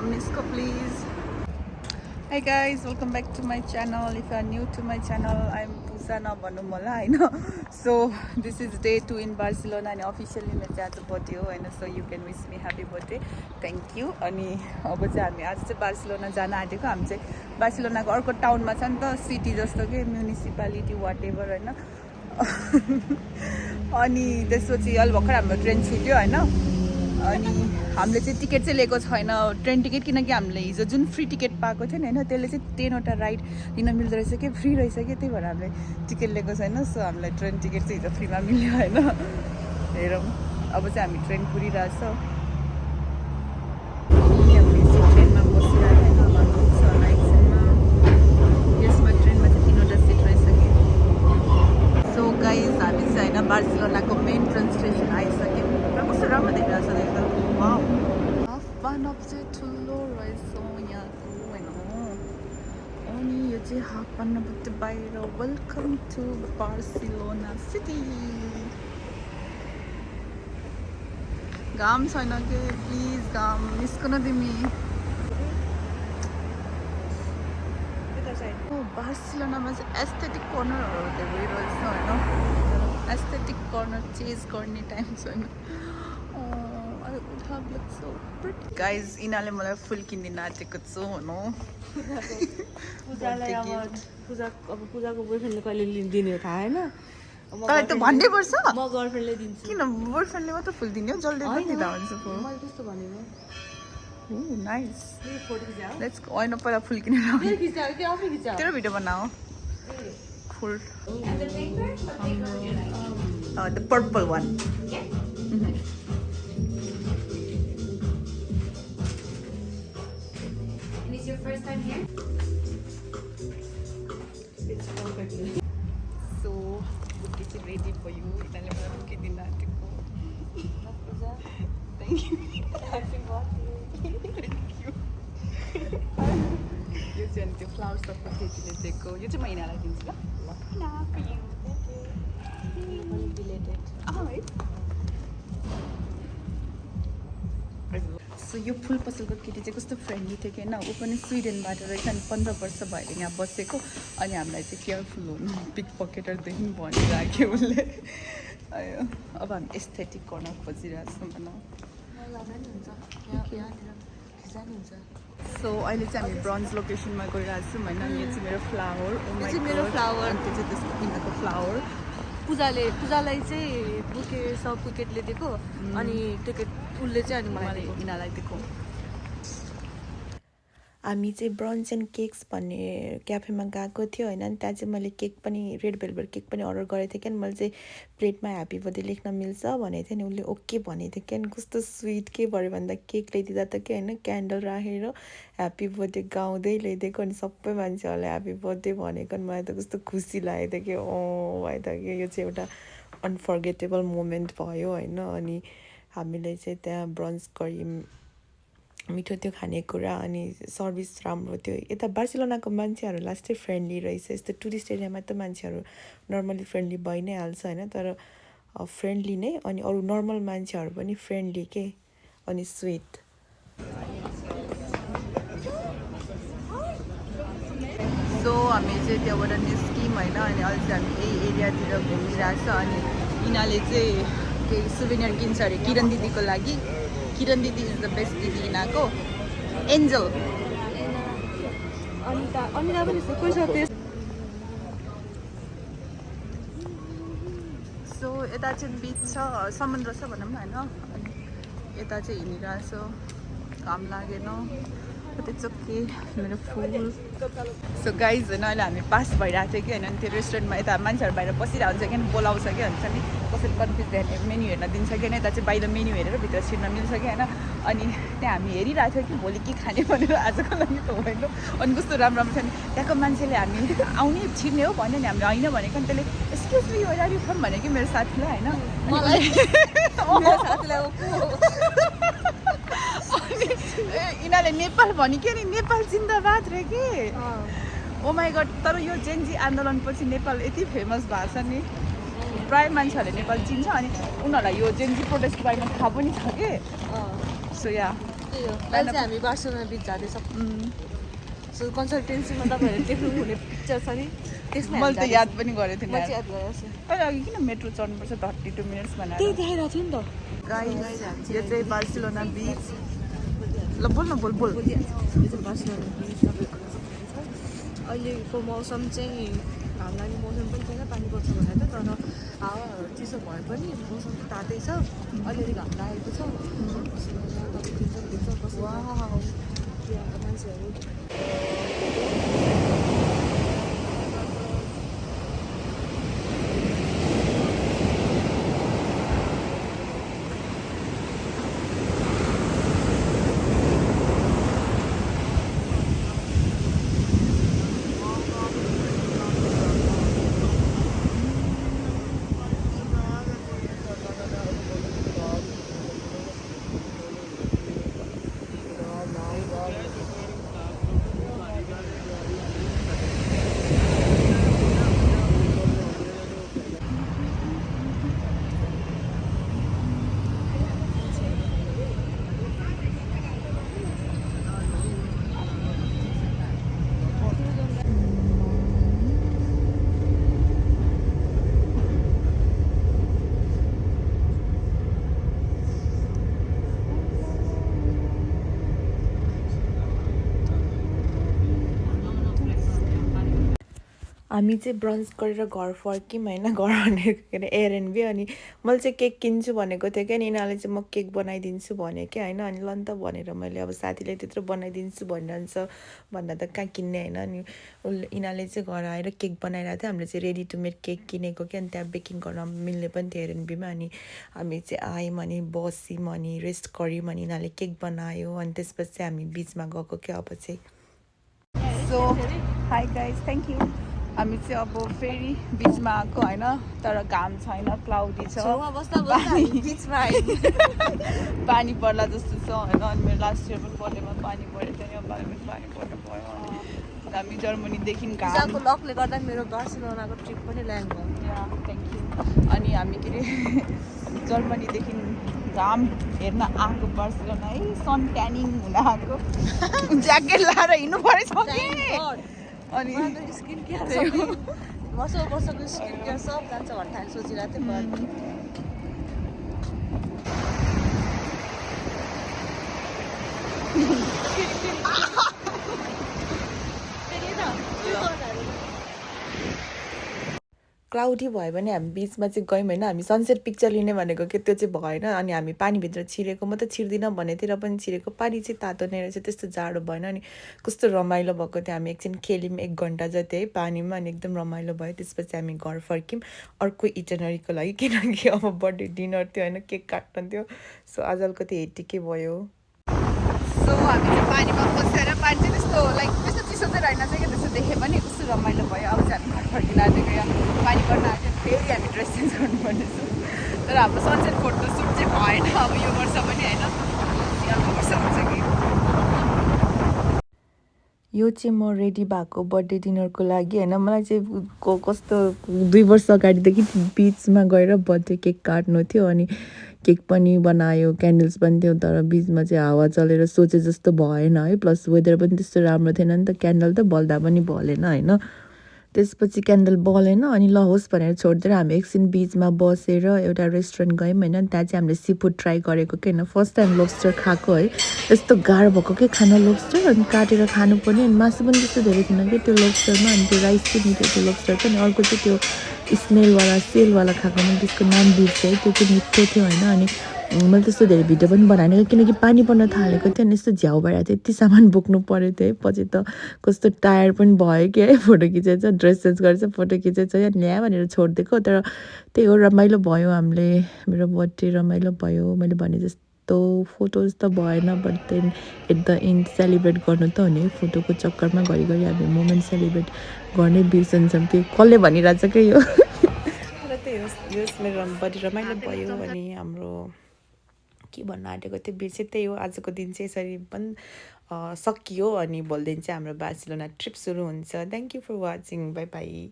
Nisko, please. Hi guys, welcome back to my channel. If you are new to my channel, I'm Pusana Vanumala. I know. So this is day 2 in Barcelona and officially my birthday. And so you can wish me happy birthday. Thank you. अनि अब चाहिँ हामी आज चाहिँ Barcelona जान आँटेको हामी चाहिँ बार्सिलोनाको अर्को टाउनमा छ नि त सिटी जस्तो के म्युनिसिपालिटी वाटेभर हैन अनि त्यसपछि अलि भर्खर हाम्रो ट्रेन छुट्यो हैन अनि हामीले चाहिँ टिकट चाहिँ लिएको छैन ट्रेन टिकट किनकि हामीले हिजो जुन फ्री टिकट पाएको थियो नि हैन त्यसले चाहिँ 10 वटा राइड दिन मिल्दो रहेछ के फ्री रहेछ के त्यही भएर हामीले टिकट लिएको छैन सो हामीलाई ट्रेन टिकट चाहिँ हिजो फ्रीमा मिल्यो हैन हेरौँ अब चाहिँ हामी ट्रेन कुरिरहेछौँ ट्रेनमा बसिरहेको यसमा ट्रेनमा चाहिँ 3 वटा सिट रहेछ कि सो गाइज हामी चाहिँ होइन बार्सिलोनाको मेन ट्रेन स्टेसन आइसक्यौँ र कस्तो राम्रो देखिरहेको छ एकदम वाउ हाफपानप चाहिँ ठुलो रहेछ यहाँको होइन अनि यो चाहिँ हाफपानपबाट बाहिर वेलकम टु बार्सिलोना सिटी घाम छैन कि प्लिज घाम निस्कन तिमी बार्सिलोनामा चाहिँ एस्थेटिक कर्नरहरू धेरै रहेछ होइन एस्थेटिक कर्नर चेज गर्ने टाइम छैन गाइज यिनीहरूले मलाई फुल किनिदिन आँटेको छु भनौँ पूजाको बोयफ्रेन्डले कहिले दिने हो थाहा होइन तर त भन्नै पर्छ म गर्लफ्रेन्डले दिन्छु किन बोयफ्रेन्डले मात्र फुल दिने हो जसले पनि दिँदा हुन्छ फुल मैले त्यस्तो भनेको नाइस फोटो खिचा लेट्स होइन पहिला फुल किनेर खिचा कि आफै खिचा तेरो भिडियो बनाऊ full the purple one Is your first time here? It's perfect. So, bouquet is ready for you. Italian bouquet din natin ko. Thank you. Happy birthday. Thank you. यो चाहिँ अनि त्यो फ्लावर्स सब बouquet दिएको यो चाहिँ म यिनीहरूलाई दिन्छु ल for you. Related. है सो यो फुल पसलको केटी चाहिँ कस्तो फ्रेन्डली थियो कि होइन ऊ पनि स्विडेनबाट रहेछ अनि 15 वर्ष भएर यहाँ बसेको अनि हामीलाई चाहिँ केयरफुल हुनु पिक पकेटरदेखि भनिराख्यो उसले अब हामी एस्थेटिक कर्नर खोजिरहेछौँ भनौँ सो अहिले चाहिँ हामी ब्रोन्ज लोकेसनमा गइरहेछौँ होइन यो चाहिँ मेरो फ्लावर मेरो flower. अनि त्यो चाहिँ त्यसको यिनीहरूको फ्लावर पूजालाई चाहिँ बुके सब बुकेटले दिएको अनि टिकट उसले चाहिँ अनि मलाई यिनीहरूलाई दिएको हामी चाहिँ ब्रन्च एन्ड केक्स भन्ने क्याफेमा गएको थियो होइन अनि त्यहाँ चाहिँ मैले केक पनि रेड भेलभेट केक पनि अर्डर गरेको थिएँ क्या मैले चाहिँ प्लेटमा ह्याप्पी बर्थडे लेख्न मिल्छ भनेको थिएँ नि उसले ओके भनेको थियो क्या कस्तो स्विट के भयो भन्दा केक ल्याइदिँदा त के होइन क्यान्डल राखेर ह्याप्पी बर्थडे गाउँदै ल्याइदिएको अनि सबै मान्छेहरूलाई ह्याप्पी बर्थडे भनेको अनि मलाई त कस्तो खुसी लागेको थियो कि भाइ त कि यो चाहिँ एउटा अनफर्गेटेबल मोमेन्ट भयो होइन अनि हामीले चाहिँ त्यहाँ ब्रन्च गऱ्यौँ मिठो थियो खानेकुरा अनि सर्भिस राम्रो थियो यता बार्सिलोनाको मान्छेहरू लास्टै फ्रेन्डली रहेछ यस्तो टुरिस्ट एरियामा त मान्छेहरू नर्मली फ्रेन्डली भइ नै हाल्छ होइन तर फ्रेन्डली नै अनि अरू नर्मल मान्छेहरू पनि फ्रेन्डली के अनि स्विट सो हामी चाहिँ त्यहाँबाट निस्क्यौँ होइन अनि अहिले चाहिँ हामी यही एरियातिर घुमिरहेछ अनि यिनीहरूले चाहिँ केही सुवेनियर किन्छ अरे किरण दिदीको लागि किरण दिदी इज द बेस्ट दिदी यिनीहरूको एन्जल अनिता पनि कोही छ त्यो सो यता चाहिँ बिच छ समुद्र छ भनौँ न होइन अनि यता चाहिँ हिँडिरहेछ घाम लागेन इट्स ओके मेरो फुल सो गाइज होइन अहिले हामी पास भइरहेको थियो कि होइन त्यो रेस्टुरेन्टमा यता मान्छेहरू बाहिर बसिरहेको हुन्छ कि बोलाउँछ कि हुन्छ नि कसैले कन्फ्युज भयो मेन्यू हेर्न दिन्छ कि होइन यता चाहिँ बाहिर मेन्यू हेरेर भित्र छिर्न मिल्छ कि होइन अनि त्यहाँ हामी हेरिरहेको थियौँ कि भोलि के खाने भनेर आजको लागि त होइन अनि कस्तो राम्रो राम्रो छ नि त्यहाँको मान्छेले हामी आउने छिर्ने हो भन्यो नि हामीले होइन भनेको नि त्यसले excuse me where are you from भन्यो कि मेरो साथीलाई होइन यिनीहरूले नेपाल भन्यो कि नि नेपाल जिन्दाबाद रे कि ओ माई गड तर यो जेन्जी आन्दोलनपछि नेपाल यति फेमस भएको छ नि प्राय मान्छेहरूले नेपाल चिन्छ अनि उनीहरूलाई यो जेन्जी प्रोटेस्टको बारेमा थाहा पनि छ कि सो या त्यही हो अहिले चाहिँ हामी बार्सिलोना बिच जाँदैछ सो कन्सल्टेन्सीमा तपाईँहरूले देख्नुहुने पिक्चर छ नि त्यसमा मैले त याद पनि गरेको म थिएँ चाहिँ याद गरेको छु तर अघि किन मेट्रो चढ्नुपर्छ 32 मिनट्स भनेर त्यही देखाइरहेको थियो नि त गाइस यो चाहिँ बार्सिलोना बिच ल बोल न बोल बोल बार्सिलोना बिच तपाईँको अहिलेको मौसम चाहिँ घाम लाग्ने मौसम पनि छैन पानी पर्छ भनेर त तर हावाहरू चिसो भए पनि मौसम चाहिँ तातै छ अलिअलि घाम लागेको छ त्यहाँको मान्छेहरू हामी चाहिँ ब्रन्च गरेर घर फर्क्यौँ होइन घर भनेको के अरे एयरएनबी अनि मैले चाहिँ केक किन्छु भनेको थिएँ क्या अनि यिनीहरूले चाहिँ म केक बनाइदिन्छु भने क्या होइन अनि ल नि त भनेर मैले अब साथीले त्यत्रो बनाइदिन्छु भनिरहन्छ भन्दा त कहाँ किन्ने होइन अनि उसले यिनीहरूले चाहिँ घर आएर केक बनाइरहेको थियो हामीले चाहिँ रेडी टु मेड केक किनेको क्या अनि त्यहाँ बेकिङ गर्न मिल्ने पनि थियो एयरएनबीमा अनि हामी चाहिँ आयौँ अनि बस्यौँ अनि रेस्ट गऱ्यौँ अनि यिनीहरूले केक बनायो अनि त्यसपछि चाहिँ हामी बिचमा गएको क्या अब चाहिँ so high guys thank you हामी चाहिँ अब फेरि बिचमा आएको होइन तर घाम छैन क्लाउडी छ पानी पर्ला जस्तो छ होइन अनि मेरो लास्ट इयर पनि बर्थडेमा पानी परेको थियो यो पालि पनि पानी पर्नु भयो हामी जर्मनीदेखि घाम लकले गर्दा मेरो बार्सिलोनाको ट्रिप पनि ल्यान्ड भयो थ्याङ्क यू अनि हामी के अरे जर्मनीदेखि घाम हेर्न आएको बार्सिलोना है सन ट्यानिङ हुन आएको ज्याकेट लाएर हिँड्नु परेछ अनि स्किन केयर वर्षको स्किन केयर सब जान्छ भन्ने सोचिरहेको थिएँ क्लाउडी भयो भने हामी बिचमा चाहिँ गयौँ होइन हामी सनसेट पिक्चर लिने भनेको कि त्यो चाहिँ भएन अनि हामी पानीभित्र छिरेको म त छिर्दिनँ भनेको थिएँ र पनि छिरेको पानी चाहिँ तातो नै रहेछ त्यस्तो जाडो भएन अनि कस्तो रमाइलो भएको थियो हामी एकछिन खेल्यौँ 1 घन्टा जति है पानीमा अनि एकदम रमाइलो भयो त्यसपछि हामी घर फर्क्यौँ अर्को इटनरीको लागि किनकि अब बर्थडे डिनर थियो होइन केक काट्न थियो सो आजकलको त्यो हेटिकै भयो सो हामी चाहिँ पानीमा फसेर पानी चाहिँ त्यस्तो लाइक त्यस्तो चिसो चाहिँ रहेन चाहिँ क्या त्यस्तो देखेँ पनि कस्तो रमाइलो भयो अब चाहिँ हामी घर फर्किन आँटेको यहाँ पानी पर्न आएको फेरि हामी ड्रेस चेन्ज गर्नुपर्ने छ तर हाम्रो सनसेट फोटो सुट चाहिँ भएन अब यो वर्ष पनि होइन अर्को वर्ष हुन्छ कि यो चाहिँ म रेडी भएको बर्थडे डिनरको लागि होइन मलाई चाहिँ कस्तो 2 वर्ष अगाडिदेखि बिचमा गएर बर्थडे केक काट्नु थियो अनि केक पनि बनायो क्यान्डल्स पनि थियो तर बिचमा चाहिँ हावा चलेर सोचे जस्तो भएन है प्लस वेदर पनि त्यस्तो राम्रो थिएन नि त क्यान्डल त बल्दा पनि बलेन होइन त्यसपछि क्यान्डल बलेन अनि ल होस् भनेर छोडिदिएर हामी एकछिन बिचमा बसेर एउटा रेस्टुरेन्ट गयौँ होइन त्यहाँ चाहिँ हामीले सी फुड ट्राई गरेको के होइन फर्स्ट टाइम लोब्स्टर खाएको है यस्तो गाह्रो भएको के खान लोब्स्टर अनि काटेर खानु पर्ने अनि मासु पनि त्यस्तो धेरै थिएन कि त्यो लोब्स्टरमा अनि त्यो राइस चाहिँ मिठो थियो लोब्स्टरको अनि अर्को चाहिँ त्यो स्मेलवाला सेलवाला खाएको मैले त्यसको नाम बिर्सेँ है त्यो चाहिँ मिठो थियो होइन अनि मैले त्यस्तो धेरै भिडियो पनि बनाएन किनकि पानी पर्न थालेको थियो अनि यस्तो झ्याउ भएर थियो यति सामान बोक्नु परेको थियो है पछि त कस्तो टायर पनि भयो कि है फोटो खिचेछ ड्रेस चेन्ज गरेछ फोटो खिचेछ ल्या भनेर छोडिदिएको तर त्यही हो रमाइलो भयो हामीले मेरो बर्थडे रमाइलो भयो मैले भने जस्तो फोटोज त भएन but then at the end celebrate गर्नु त हो नि फोटोको चक्करमा घरिघरि हामी मोमेन्ट सेलिब्रेट गर्ने बिर्सन्छौँ कि कसले भनिरहेछ कि यो तर त्यही होस् मेरो बर्थडे रमाइलो भयो अनि हाम्रो के भन्न आँटेको थियो बिर्सेँ त्यही हो आजको दिन चाहिँ यसरी पनि सकियो अनि भोलिदेखि चाहिँ हाम्रो बार्सिलोना ट्रिप सुरु हुन्छ thank you for watching bye by